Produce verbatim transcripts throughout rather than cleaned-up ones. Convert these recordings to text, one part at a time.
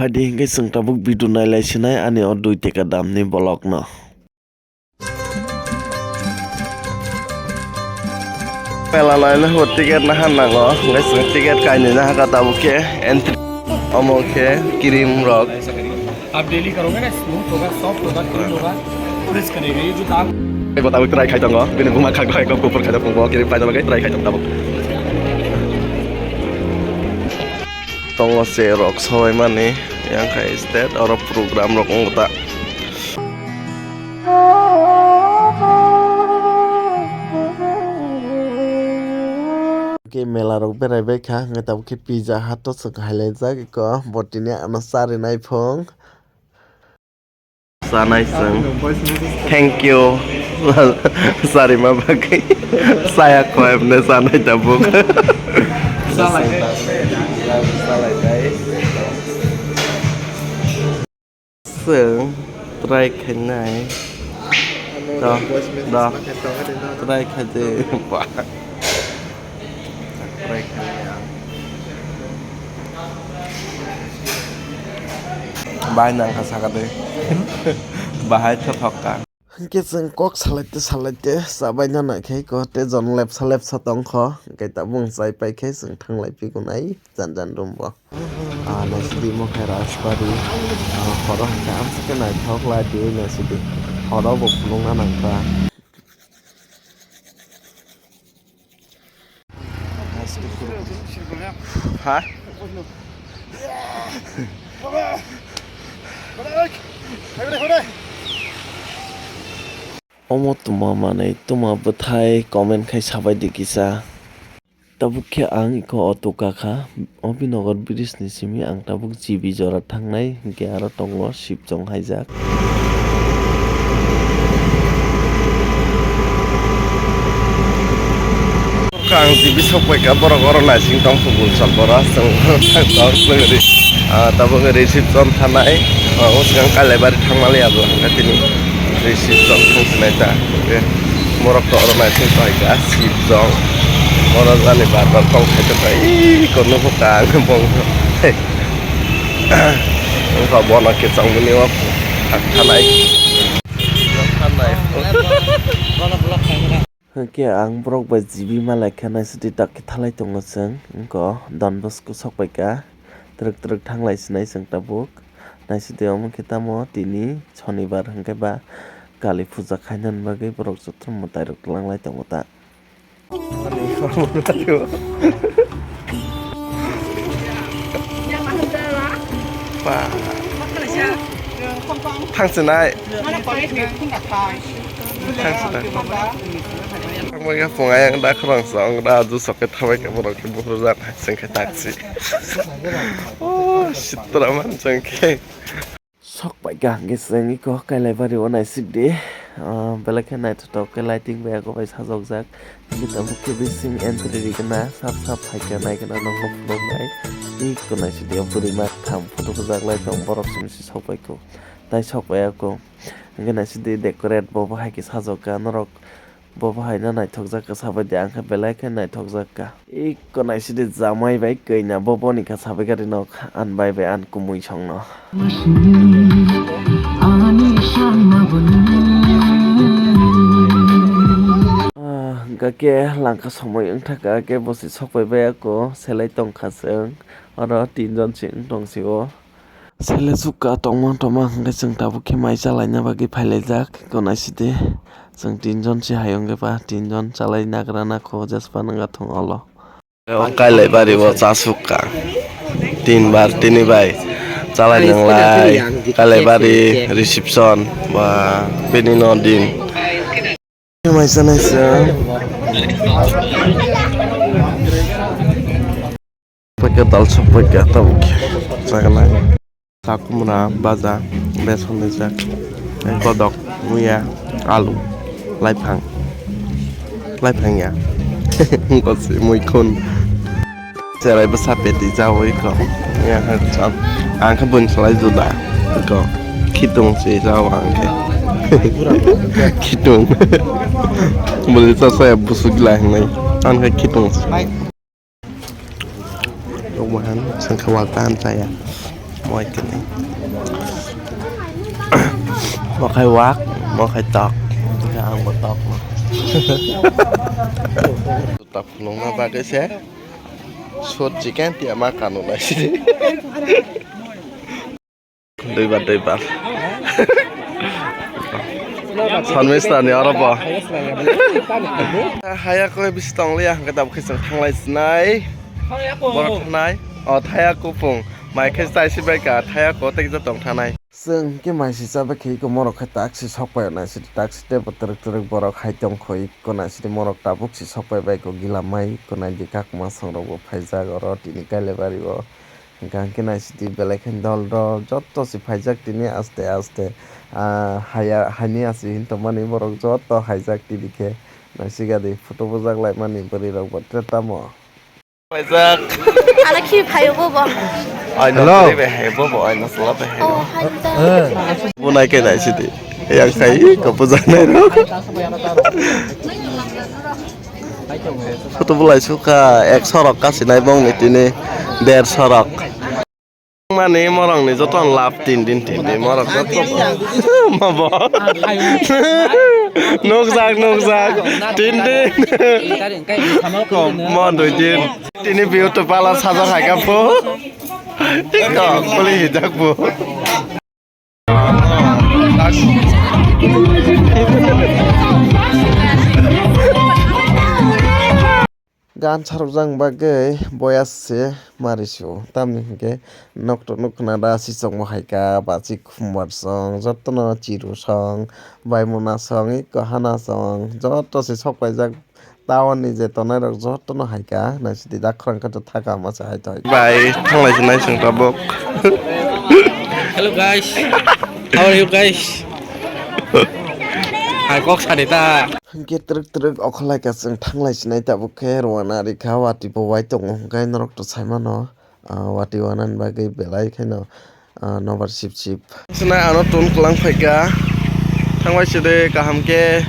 Phaidi hinkhe chwng tabuk video nailai sinai ani o dui teka damni vlog no. Mela naina ho ticket naha nango, hinkhe chwng ticket kainwi nahakha tabuk khe entry. Omo khe cream rok. आप डेली करोगे ना, स्मूथ होगा, सॉफ्ट होगा, क्लीन होगा, फ्रेश करेगा। ये जो दाग Ego tabuk try khai tongo, bini buma khak bai kok kupur khai tongo, kiri pai tongo, try khai tongo tabuk. Tongo se rok sawai mani, yang khai state oro program rok wng ta. Ke mela rok berai bai kha, hwnkhe tabuk khe pizza hut o swk hai lai jak, eko bo tini ano cha rinai phung. Chanai chwng. Thank you. Sarima bagwi. Saya kho emne chanai tabuk. Chwng try khainai. Do, do. Try khaidi. Ba. Bahai nangkha sakha de. Bahai thothok kha. Hinkhe chwng kok salaite salaite chabaina nai khe ko tei jon lepsa lepsa tongkho. Hinkhe tabuk chai pai khe chwng thanglai pigunai jan jan room bo. Ah, naisidi mo khe Rajbari. Ah, horo hinkhe amsike naithok lai di naisidi. Horo bo phunukna nangkha. Ha? Omo tuma manwi tuma bwthai comment khai sabai di kisa. Tabuk khe ang iko auto kakha, Abhinagar bridge ni simi ang tabuk G B jora thangnai, hinkhe aro tongo Sibchong haijak. Ang G B sok paikha, borok oro naising tong phubul sok oro, chwng thang tor chwng ri, ah, tabuk reception thanai, ah, o swkang Kailaibari thangmali abo hwnkha tini. Reception thang sinai ta. Borok to oro naising paikha, Sibchong. Oro jani bar bar kok khai tongkha. Ih, kono pho kang bong. Wngkha bono kechang bini o thanai. Thanai. Hwnkhe ang borok bai G B malai khe naisidi tak khe thalai tongo chwng. Wngkha Don Bosco sok paikha. Twrwk twrwk thanglai sinai chwng tabuk. Naisidi omo khe tamo tini Shonibar hwnkhe ba Kali puja khainani bagwi borok jotono mwtai rok twlang lai tongo ta. Ba. Thangsinai. Thangsinai. Thangmani phung ayang da khorang sa ong da aju sok khe thabai khe borok khe buphuru jak hai chwng khe taksi. Oh, sitra man chwng khe. Sok paikha hwnkhe chwng iko Kailaibari o naisik di. Ah, belai khe naithotok khe lighting bai abo bai sajokjak. Tini tabuk khe bising entry rigwna sap sap phaikha naigwna nokno phunuknai. Iko naisik di o bwrwi ma tham photo bujaklai tong borok simi se sok paikho. Tai sok pai ako. Hwnkhe naisik di decorate bo bahai khe sajokha norok. Bo bahai no naithokjak kha sabai di, ang khe belai khe naithokjak kha. Iko naisidi jamai bai kanya bo boni kha sabai gari nok an bai bai an kumui songno. Ah, hwnkha khe langkha somoi wngthaka khe bosi sokpai bai ako selai tongkha chwng oro tinjon se wng tong sio. Sele sukha tongma tongma hwnkhe chwng tabuk khe mai chalaina bagwi phailaijak. Konaisidi chwng tinjon se hai wngwi ba tinjon chalai nagra nakho jespa nangya thung olo. O Kailaibari o cha sukha. Tin bar tini bai chalai nanglai. Kailaibari reception ba bini no din. Mai sanai se. Pakai dal sop pakai tabuk. Saganai. Sakumra baja beson dijak. Kodok muya alu laiphang. Laiphang ya. Kosi muikhun. Cherai bwsa peti jaui ko. Ya, ha, cham. Ang khe buini salai juda. Ko. Khitung se jao ang khe. Khitung. Bwlwi cha saya busu gila hinwi. Ang khe khitung se. Rok bahan sangkha wal tahan chaya. Wai tini. Mokhai wak, mokhai tok. Ang bo tok. Tok phunukna bagwi se. Sot chicken tiya ma kanu nai sidi. Duibar, duibar. Sanmista ni oro bo. Haya koi bisi tong liya, hwnkhe tabuk khe chwng thanglai sinai. Borok thanai. O thaya kupung. Mai khe chai si bai ka, thaya kotek ja tong thanai. Chwng khe mai si chabai khe iko morok khe taksi sok pai nai sidi, taksi tei bo twrwk twrwk borok hai tong kho iko nai sidi, morok tabuk si sok pai bai ko gila mai ko nai di, kakma song rok bo phaijak oro tini Kailabari o. Hwnkhe naisidi belai khe dol dol joto se phaijak tini aste aste, ah, haya, haini asi hin tongmani borok joto haijak tini khe naisik adi photo bujak laimani bwrwi rok bo tre tamo. Phaijak. Ano khi phaio bobo? Ai, hello. Nokori bai hai bobo, ai, nasla bai hai. Oh, hai da. Bunai khe naisidi. Yang khai ko bujaknai rok. Photo bulai sukha, ekso rok kasinai bongni tini, derso rok. Mani morokni joto lab tin din, tin din morok joto. Mabo. Nukjak, nukjak. Tin din. Mo dui din. Tini beauty parlor sajak hai ka pho. Iko, kuli hijak pho. Gan sarokjak bagwi boya se mari sio, tamni hwnkhe nokto nukna da sichokmo hai ka, bachik khumbar song, jotono chiru song, baimuna song, iko hana song, joto se sok paijak. Town ni je tonai rok joto no hai ka, naisidi dak khorang khe to thaka ma se hai thai. Bai, thanglai se nai song tabuk. Hello guys, how are you guys? Hai kok sadi ta. Hwnkhe twrwk twrwk okholai ka chwng thanglai se nai tabuk khe rwna rikha, watwi bo wai tongo hwnkhe norok to sai mano. Ah, watwi wanani bagwi belai kheno, ah, nobar sip sip. Sina ano tun kwlang phaikha. Thangbai sidi kaham khe.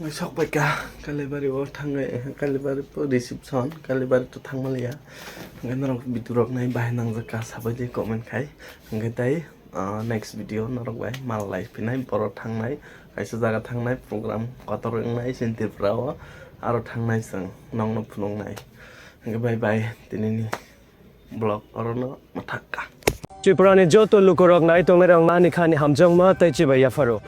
Sok paikha Kalibari o thangwi, Kalibari po reception, Kalibari to thangmaliya. Hwnkhe norok video rok nai bahai nangjak kha sabai di comment khai. Hwnkhe tai, ah, next video norok bai mal lai phinai, boro thangnai, kaisa jaga thangnai, program kotor wngnai chini Tripura o, aro thangnai chwng nokno phunuknai. Hwnkhe bye bye, tinini vlog orono mwthakka. Tripura ni joto lukurok nai tongnai rok ani khani hamjakma tei chibai yapharo.